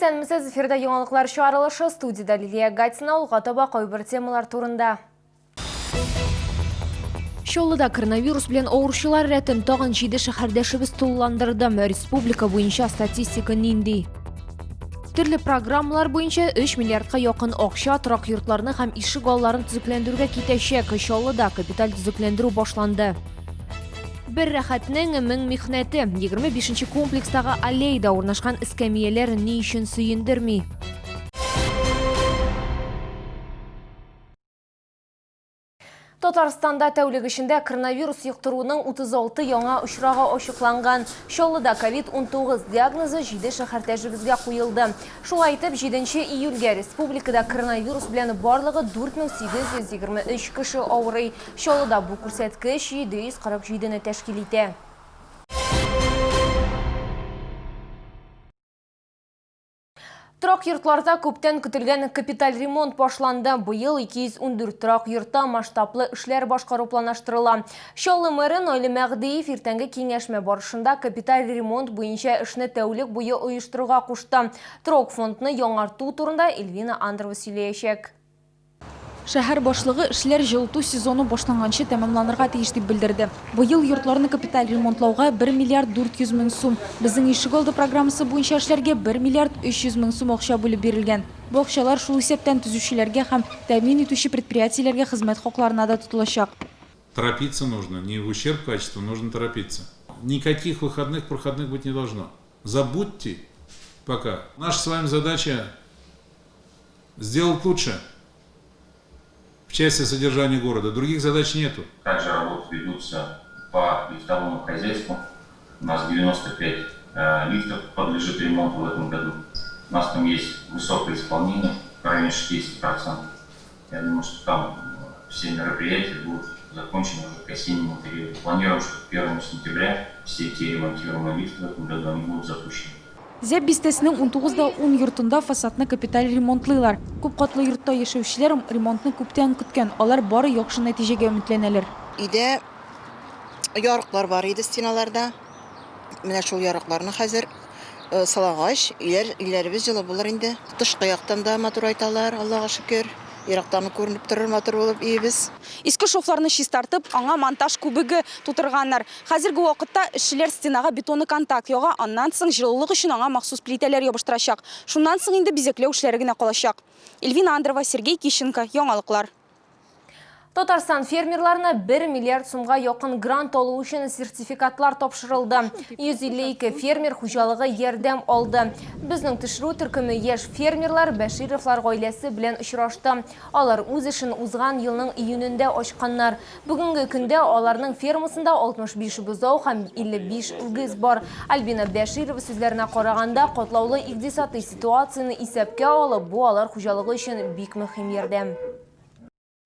Исәнмесез, эфирда яңалыклар чыгарылышы, студиядә Лилия Гатина, алга таба кайбер темалар турында. Чаллыда коронавирус белән авыручылар рәтен тагын 7 шәһәрдәшебез тулыландырды. Республика буенча статистика нинди? Төрле программалар буенча 3 миллиардка якын акча торак йортларны һәм ишек алларын төзекләндерүгә китәчәк. Чаллыда капиталь төзекләндерү башланды. Бер рәхәтнең мең михнәте. 25 нче комплекстагы аллеяда урнашкан эскәмияләр ни өчен сөендерми? Татарстанда тәүлек эчендә коронавирус йоктыруның 36 яңа очрагы ачыкланган. Чаллыда ковид-19 диагнозы җиде шәһәрдәшебезгә куелды. Шулай итеп, 7 июльгә республикада коронавирус белән барлыгы 4823 кеше авырый. Чаллыда бу күрсәткеч 747 не тәшкил итә. Торак йортларда күптән көтелгән капиталь ремонт башланды. Быел 214 торак йортта масштаблы эшләр башкару планлаштырыла. Чаллы мэры Наиль Мәгъдиев иртәнге киңәшмә барышында капиталь ремонт буенча эшне тәүлек буе оештырырга кушты. Торак фондны яңарту турында Эльвина Андрова сөйләячәк. Шәһәр башлыгы эшләр җылыту сезоны башланганчы тәмамланырга тиеш дип белдерде. Быел йортларны капиталь ремонтлауга 1 миллиард 400 мең сум, Безнең ишегалды программасы буенча эшләргә 1 миллиард 300 мең сум акча бүлеп бирелгән. Бу акчалар шул исәптән төзүчеләргә һәм тәэмин итүче предприятиеләргә хезмәт хакларына да тотылачак. Торопиться нужно, не в ущерб качеству, нужно торопиться. Никаких выходных, проходных быть не должно. Забудьте пока. Наша с вами задача сделать лучше в части содержания города. Других задач нету. Также работы ведутся по лифтовому хозяйству. У нас 95 лифтов подлежит ремонту в этом году. У нас там есть высокое исполнение, в районе 60%. Я думаю, что там все мероприятия будут закончены уже к осеннему периоду. Планируем, что к 1 сентября все те ремонтируемые лифты в этом году они будут запущены. Зәб бистәсенең 19 да 10 йортында фасадны капиталь ремонтлыйлар. Күп катлы йортта яшәүчеләр ремонтны күптән көткән, алар бары яхшы нәтиҗәгә өметләнәләр. Өйдә ярыклар бар иде стеналарда. Менә шул ярыкларны хәзер сылагач, өйләр, өйләребез җылы булыр инде. Тышкы яктан да матурайталар, Аллага шөкер. Ерактан ук күренеп торыр матур булып өебез. Иске шовларны чистартып, аңа монтаж күбеге тутырганнар. Хәзерге вакытта эшчеләр стенага бетонный контакт яга, аннан соң җылылык өчен аңа махсус плитәләр ябыштырачак. Шуннан соң инде бизәкләү эшләре генә калачак. Эльвина Андрова, Сергей Кищенко, Яңалыклар. Татарстан фермерларына 1 миллиард сумга якын грант алу өчен сертификатлар тапшырылды. 152 фермер хуҗалыгы ярдәм алды. Безнең төшерү төркеме яшь фермерлар Бәшировлар гаиләсе белән очрашты. Алар үз эшен узган елның июнендә ачканнар. Бүгенге көндә аларның фермасында 65 бозау һәм 55 үгез бар. Альбина Бәширова сүзләренә караганда, катлаулы икътисадый ситуацияне исәпкә алып, бу алар хуҗалыгы өчен бик мөһим ярдәм.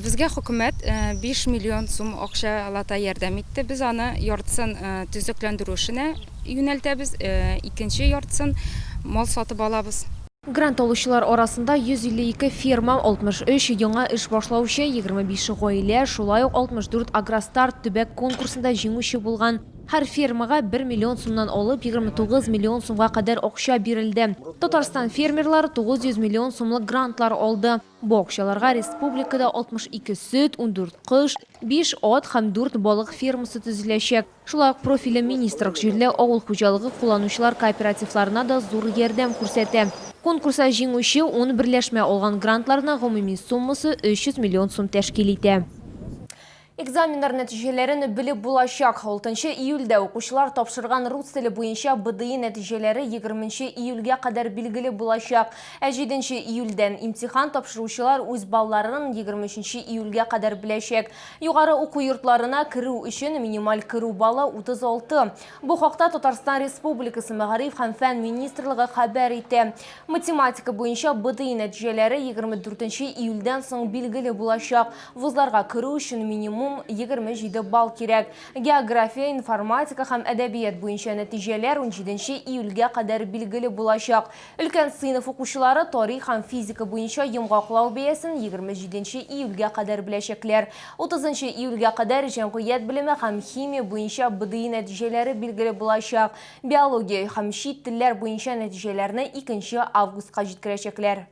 Безгә хөкүмәт 5 миллион сум акчалата ярдәм итте. Без аны яртысын төзекләндерү эшенә юнәлтәбез, икенче яртысын мал сатып алабыз. Грант алучылар арасында 152 ферма, 63 яңа эш башлаучы, 25 гаилә, шулай ук 64 Агростарт төбәк конкурсында җиңүче булган. Һәр фермага бер миллион сумнан алып 29 миллион сумга кадәр акча бирелде. Татарстан фермерлары 900 миллион сумлык грантлар алды. Бу акчаларга республикада 62 сөт, 14 кош, 5 ат һәм 4 балык фермасы төзеләчәк. Шулай ук профильле министрлык җирле авыл хуҗалыгы кулланучылар кооперативларына да зур ярдәм күрсәтә. Конкурста җиңүче ун берләшмә алган грантларның гомуми суммасы 300 миллион сум тәшкил итә. Экзаменнар нәтиҗәләрен белеп булачак. Алтынчы июльдә укучылар тапшырган рус теле буенча БДИ нәтиҗәләре егерменче июльгә кадәр билгеле булачак. Ә җиденче июльдән имтихан тапшыручылар үз балларын 23 июльгә кадәр беләчәк. Югары уку йортларына керү өчен минималь керү баллы 36. Бу хакта Татарстан Республикасы Мәгариф һәм фән министрлыгы хәбәр итә. Математика буенча БДИ нәтиҗәләре 24 июльдән соң билгеле булачак. Вузларга керү өчен минимум Минимум 27 балл кирәк. География, информатика һәм әдәбият буенча нәтиҗәләр унҗиденче июльгә кадәр билгеле булачак. Өлкән сыйныф укучылары тарих һәм физика буенча йомгаклау бәясен 27 июльгә кадәр беләчәкләр. 30 июльгә кадәр җәмгыять белеме һәм химия буенча БДИ нәтиҗәләре билгеле булачак. Биология һәм чит телләр буенча нәтиҗәләрне 2 августка җиткерәчәкләр.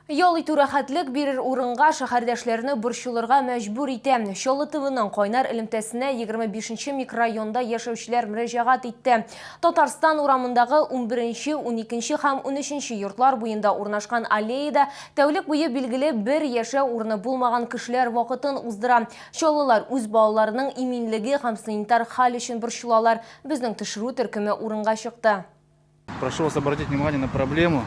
Ял итү рәхәтлек бирер урынга шәһәрдәшләрне борчылырга мәҗбүр итә. Чаллы ТВның кайнар элемтәсенә 25 нче микрорайонда яшәүчеләр мөрәҗәгать итте. Татарстан урамындагы унберенче, уникенче һәм унөченче йортлар буенда урнашкан аллеяда тәүлек буе билгеле бер яшәү урыны булмаган кешеләр вакытын уздыра. Чаллылар үз балаларының иминлеге һәм санитар хәл өчен борчылалар. Безнең төшерү төркеме урынга чыкты. Прошу вас обратить внимание на проблему.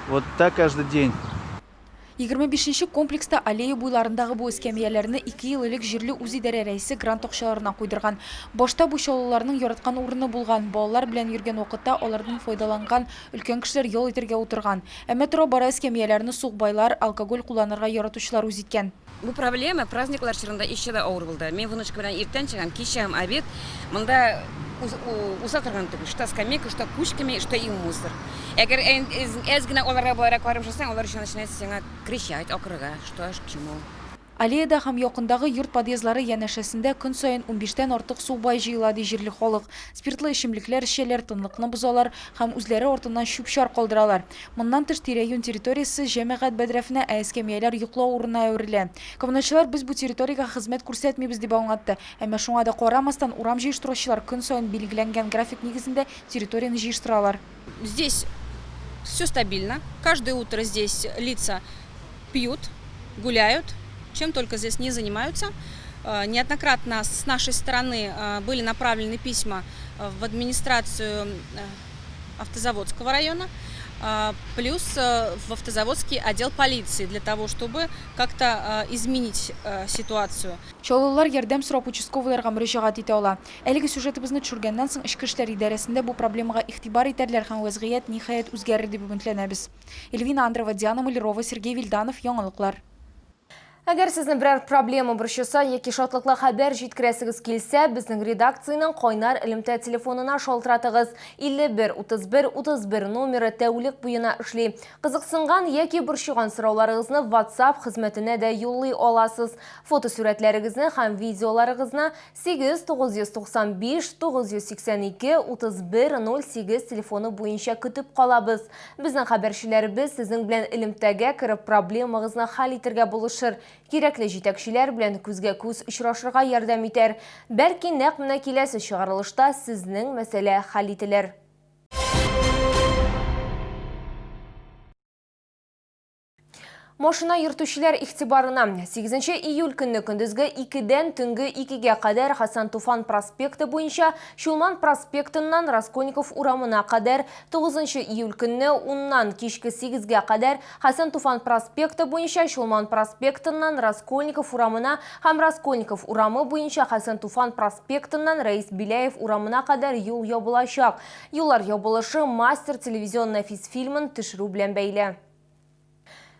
Вот так каждый день. 25 нче комплекста аллея буйларындагы бу эскәмияләрне ике ел элек җирле үзидарә рәисе грант акчаларына куйдырган. Башта бу чаллыларның яраткан урыны булган, балалар белән йөргән вакытта алардан файдаланган, өлкән кешеләр ял итәргә утырган. Әмма тора-бара эскәмияләрне сукбайлар, алкоголь кулланырга яратучылар үз иткән. Бу проблема праздниклар чорында еще да авыр булды. Мин внучка белән иртән чыгам, кич чыгам, обед. Монда уза торган түгел. Что скамейка, что кучками, что и мусор. Әгәр әз генә аларга болайрак барып җөрсәң, алар еще начинают сиңа кричать, акырырга, что аж к чему. Аллеяда һәм якындагы йорт подъездлары янәшәсендә көн саен унбиштән артык сукбай җыела, ди җирле халык. Спиртлы эчемлекләр эчәләр, тынлыкны бозалар һәм үзләре артыннан чүп-чар калдыралар. Моннан тыш, тирә-юнь территориясе җәмәгать бәдрәфенә, ә эскәмияләр йоклау урынына әверелә. Коммуналчылар без бу территориягә хезмәт күрсәтмибез дип аңлатты. Әмма шуңа да карамастан, урам җыештыручылар көн саен билгеләнгән график нигезендә территорияне җыештыралар. Здесь все стабильно. Каждое утро здесь лица пьют, гуляют, чем только здесь не занимаются. Неоднократно с нашей стороны были направлены письма в администрацию Автозаводского района, плюс в Автозаводский отдел полиции для того, чтобы как-то изменить ситуацию. Чаллылар ярдәм сорап участковыйларга мөрәҗәгать итә ала. Әлеге сюжетыбызны төшергәннән соң Эчке эшләр идарәсендә бу проблемага игътибар итәрләр һәм вәзгыять, ниһаять, үзгәрер дип өметләнәбез. Эльвина Андрова, Диана Малярова, Сергей Вильданов, Яңалыклар. Әгәр сезне берәр проблема борчыса яки шатлыклы хәбәр җиткерәсегез килсә, безнең редакциянең кайнар элемтә телефонына шалтыратыгыз. 51 31 31 номеры тәүлек буена эшли. Кызыксынган яки борчыган сорауларыгызны WhatsApp хезмәтенә дә юллый аласыз. Фотосурәтләрегезне һәм видеоларыгызны 8 995 982 31 08 телефоны буенча көтеп калабыз. Безнең хәбәрчеләребез сезнең белән элемтәгә кереп, проблемагызны хәл итергә булышыр, кирәкле җитәкчеләр белән күзгә-күз очрашырга ярдәм итәр. Бәлки, нәкъ менә киләсе чыгарылышта сезнең мәсьәлә хәл ителер. Машина йөртүчеләр игътибарына! 8 июль көнне көндезге 2-дән төнге 2-гә кадәр Хәсән Туфан проспекты буенча Чулман проспектыннан Раскольников урамына кадәр, 9 июль көнне уннан кичке сигезгә кадәр Хәсән Туфан проспекты буенча Чулман проспектыннан Раскольников урамына һәм Раскольников урамы буенча Хәсән Туфан проспектыннан Рәис Беляев урамына кадәр юл ябылачак. Юллар ябылышы Мастер телевизион нәфис фильмын төшерү белән бәйле.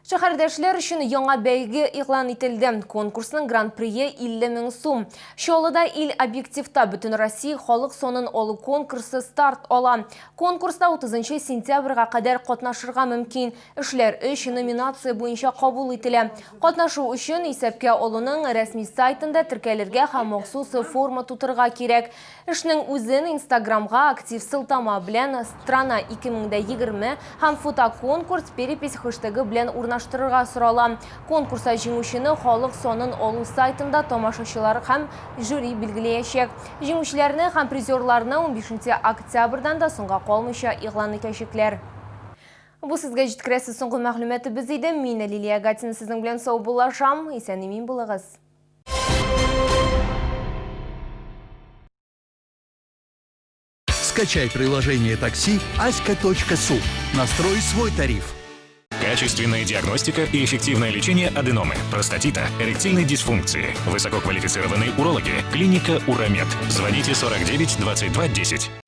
Шәһәрдәшләр өчен яңа бәйге игълан ителде. Конкурсның гран-прие 50 мең сум. Чаллыда Ил объективта Бөтенроссия халык санын алу конкурсы старт ала. Конкурста 30 сентябрьгә кадәр катнашырга мөмкин. Эшләр өч номинация буенча кабул ителә. Катнашу өчен исәпкә алуның рәсми сайтында теркәлергә һәм махсус форма тутырырга кирәк. Эшнең үзен Инстаграмга актив сылтама белән Страна 2020 һәм Фотоконкурс перепись хэштегы белән урнаштырырга сорала. Конкурста җиңүчене халык санын алу сайтында тамашачылар һәм жюри билгеләячәк. Җиңүчеләрне һәм призерларны унбишенче октябрьдан да соңга калмыйча игълан итәчәкләр. Бу сезгә җиткерәсе соңгы мәгълүматыбыз иде. Мин, Лилия Гатина, сезнең белән саубуллашам. Исән-имин булыгыз. Скачай приложение такси аська.су. Настрой свой тариф. Качественная диагностика и эффективное лечение аденомы, простатита, эректильной дисфункции. Высококвалифицированные урологи. Клиника Уромед. Звоните 49 22 10.